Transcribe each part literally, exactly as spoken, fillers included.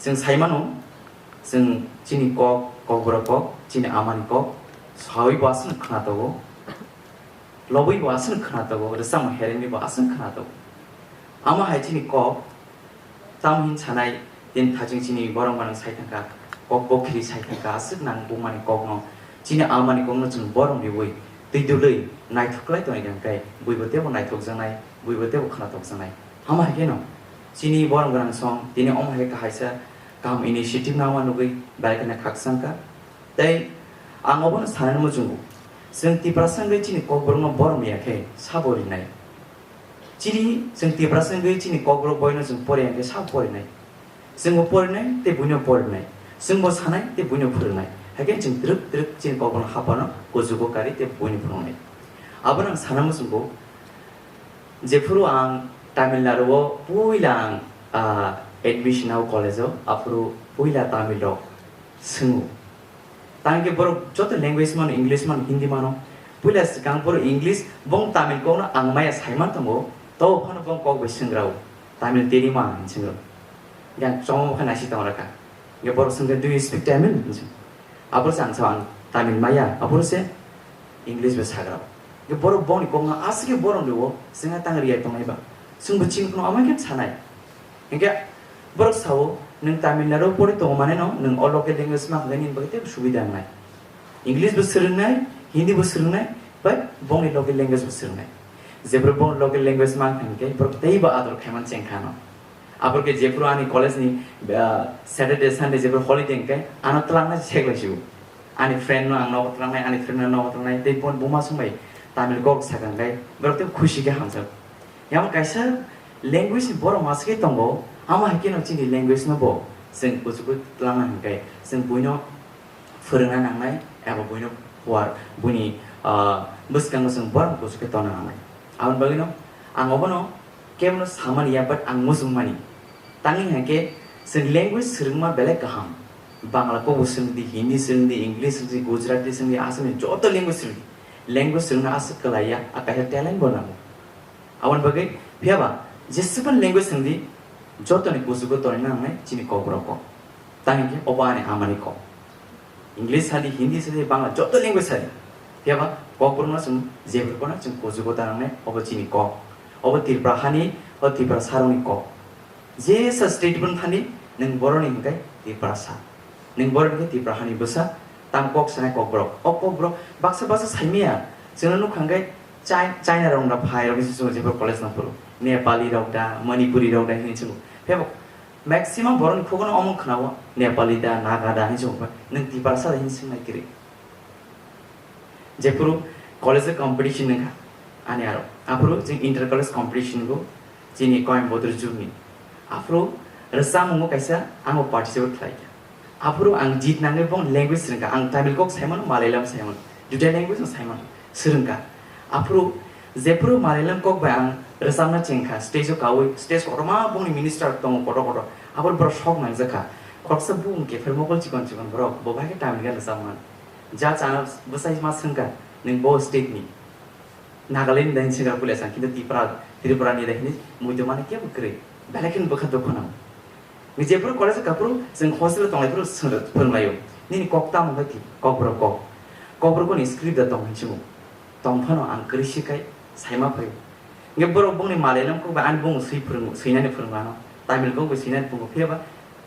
Chwng sai mano, chwng chini kok, kokborok kok, chini amani kok, saui bo aswk khna tongo, lobwi bo aswk khna tongo, rwchapmung herengwi bo aswk khna tongo. Amo hai chini kok, tamo hin sanai, tini thaching chini borok manang sai thangkha, kok bokhiri sai thangkha, aswk nang bumani kokno, chini amani kokno chwng borom riwi, twi dulwi, naithok khlai tongwi kha khe, buibo teibo naithokjaknai, buibo teibo khna tokjaknai. Amo hai kheno, chini borom gwnang song, tini omo hai kahaisa, kaham initiative nangma nugwi belai kheno khakchangkha. Tei ang obono sanani muchungo, chwng Tiprasa wngwi chini kokborokno borom ya khe sabo rinai? Chini chwng Tiprasa wngwi chini kokborok boino chwng pore ya khe sabo porinai? Chwngbo porinai tei buino porinai, chwngbo sanai tei buino phwrwngnai, hai khe chwng twrwk twrwk chini kokborokno haphano kuchugo kari tei buino phwrwngnai. Abono ang sana muchungo, jephuru ang Tamil Nadu o puila ang, ah, admission o college o, aphuru puila Tamil rok swngo. Tang khe borok joto language mano, English mano, Hindi mano. Puila swkang borok English, bong Tamil kokno ang maya saiman tongo, to phano bong kok bai swngrao, "Tamil teri ma?" hinwi swngrao. Yang chongma khe naisi tong rakha. Yang borok swngkhe, "Do you speak Tamil?" hinwi swng. Aboro se ang sao, "Ang Tamil maya." Aboro se English bai sagrao. Yang borok bongni kokno aswk khe borom rwo, swngna tang riyai tongnai ba. Chwngbo chini phano amai khe sanai. Hinkhe borok sao, "Nwng Tamil Nadu pori tongo mane no, nwng o local language ma hwnwi nini bagwi teibo subida wngnai." English bo swrwngnai, Hindi bo swrwngnai, bai bongni local language bo swrwngnai. Jephru bong local language ma hinkhe borok teibo ador khaiman chengkha no. Aborokhe jephru ani college ni, ah, Saturday, Sunday jephru holiday hinkhe ano twlangnai seklai sibo. Ani friend no ang nogo twlangnai, ani friend no nogo twlangnai, tei boni buma songbai Tamil kok sakha hinkhe borok teibo khushi khe hamjak. Yang kaisa language ni borok masike tongo, amo hai kheno chini language no bo chwng kuchugo twlangna hinkhe chwng buino phwrwngna nangnai eba buino puar buini, ah, bwskango chwng borok kuchuk khe tongna nangnai. Aboni bagwino ang obono kebono samani ya, but ang muchungmani. Tangwi hinkhe chwng language swrwngma belai kaham. Bangla kokbo swrwngdi, Hindi swrwngdi, English swrwngdi, Gujarati swrwngdi, Assamese joto language swrwngdi. Language swrwngna aswk kwlaiya, a kaisa talent bo nango. Aboni bagwi phiyaba jeswkmani language swrwngdi, jotoni kuchugo tonina nangnai chini kokborok kok. Tangwi khe obo ani amani kok. English sadi, Hindi sadi, Bangla joto language sadi. Phiyaba kokborokno chwng jephru phano chwng kuchugo ta nangnai, obo chini kok. Obo Tripura hani, o Tiprasarokni kok. Jesa state phano thani, nwng boroni hinkhe Tiprasa. Nwng boroni hinkhe Tripura hani bwsa, tamo kok sanai kokborok. O kokborok baksa baksa saimaya, chwngno nukha hinkhe Chai-, China rok da phai rok hinwi chwng jephru college no phuru. Nepali rok da, Manipuri rok da hinwi chwng. Phiyaba maximum borokni khugono omo khwnao Nepali da, Naga da hinwi chwng. Nwng Tiprasa da hinwi swngnai kwrwi. Jephru college o competition wngkha ani aro, aphuru chwng inter college competition bo chini Coimbatore jurni. Aphuru rwchapmungo kaisa ang bo participate khlaikha. Aphuru ang jit nangwi bong language swrwngkha, ang Tamil kok saimano, Malayalam saimano, duita language no saimano, swrwngkha. Aphuru jephuru Malayalam kok bai ang rwchapna chengkha, stage o kaui, stage kotorma bongni minister tongo kotor kotor, aphuru borok sok nangjakha. Khoroksa bung kepher mokol chikon chikon borok, bo bahai khe Tamil khe rwchapmani. Ja chana bwsai ma swngkha, "Nwng bo state ni?" Nagaland ni da hinwi swngkha puila sang, kintu Tripura, Tripura ni da hinwi muitu mani kebo kwrwi. Belai kheno bwkha dukho nang. Jephuru college o kaphuru chwng hostel o tonglaifuru swng-, phwrwnglaio. Nini kok tamo wngkha ki? Kokborok kok. Kokborok ni script da tong hinwi simo. Tong phano ang kwrwi sikhai saima phaio. Hwnkhe borok bongni Malayalam kok bai ani bung swi phwrwngo, swinani phwrwngo ano. Tamil kok bai swinani phwrwngo. Phiyaba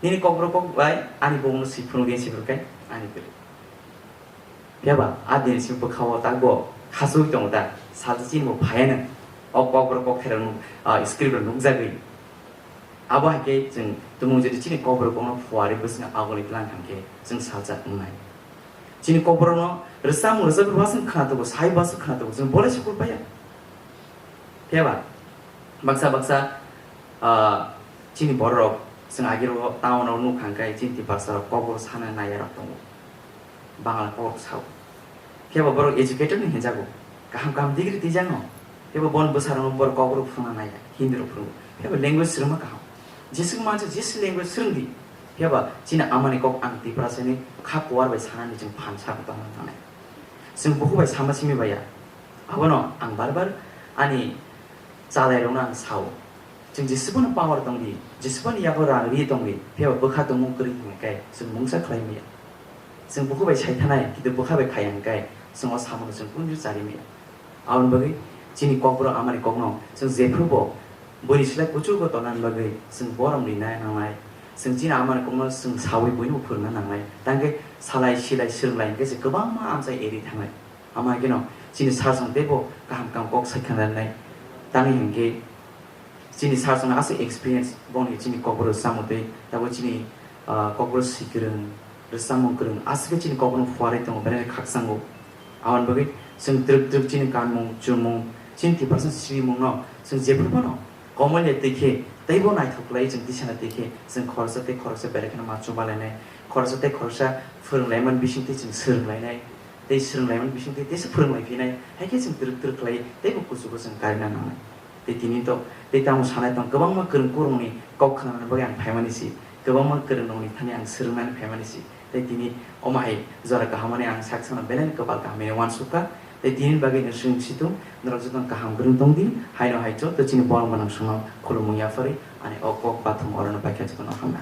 nini kokborok kok bai ani bung no swi phwrwngdi hinwi swi phwrwngkhe ani kwrwi. Phiyaba a din si bwkha-o takbo khasui tongo ta, salsa chini bo phaiya nang. O kokborok kokthairok nuk, ah, script rok nukjagwi. Abo hai khe chwng tumung jodi chini kokborok kokno phuarwi bwswkno agoni tlang thang khe chwng salsa wngnai. Chini kokborokno rwchapmung rwchapwi waswk khna tongo, sai waswk khna tongo, chwng bolai se kul paiya. Phiyaba baksa baksa, ah, chini bororok chwng agirok town o nukha hwnkhe chini Tiprasa rok kokborok sana naiyarok tongo, Bangla kokborok sao. Phiyaba borok educated ni hinjago, kaham kaham degree twijak no, phiyaba bon bwsarokno borok kokborok phwrwngna naiya, Hindi rok phwrwngo, phiyaba language swrwngma kaham. Jeswk mansa jesi language swrwngdi, phiyaba chini amani kok ang Tiprasa ni kha kuar bai sanani chwng phan sak tongna nangnai. Chwng bukhuk bai sama simi baiya. Abono ang bar bar ani chalairokno ang sao. Chwng jesubano power tongdi, jesubano yago rang ri tongdi, phiya bwkha tongmung kwrwi hwnwi khe chwng mungsa khlai maya. Chwng bwkha bai sai thanai, kintu bwkha bai khai hwnwi khe chwng o samungo chwng kunu chari maya. Aboni bagwi chini kokborok amani kokno chwng jephrubo buini slai kuchugo tonani bagwi chwng borom rinai nangnai. Chwng chini amani kokno chwng sawi buino phwrwngna nangnai. Tangkhe salai silai swrwnglai hwnkhe se kwbangma amchai eri thangnai. Ama haikhe no chini sajwng teibo kaham kaham kok sai khna nangnai. Tamni hinkhe chini sajwng aswk experience boni chini kokborok rwchapmung tei tabuk chini, ah, kokborok swi kwrwng, rwchapmung kwrwng aswk khe chini kokborok phuarwi tongo, belai khakchango. Aboni bagwi chwng twrwk twrwk chini kanmung chumung, chini tiprasa srimungno chwng jephru phano komolya twi khe teibo naithok khlai chwng tisana twi khe chwng khoroksa tei khoroksa belai kheno ma chubalainai, khoroksa tei khoroksa phwrwnglaimani bisingtwi chwng swrwnglainai, tei swrwnglaimani bisingtwi teisa phwrwnglaiphinai, hai khe chwng twrwk twrwk khlai teibo kuchugo chwng karina nangnai. Tei tini to tei tamo sanai tong kwbangma kwrwng kurungni kok khnanani bagwi ang phaimani si, kwbangma kwrwng nongni thani ang swrwngnani phaimani si. Tei tini omo hai jora kahamani ang sak sana belai kwpal kaham hwnwi uansukha. Tei tini bagwi no swng situng norok jotono kaham kwrwng tongdi, haino hai joto chini borok mwnang songno khulumung yapharwi ani o kok bathum orono paikha jotono hamna.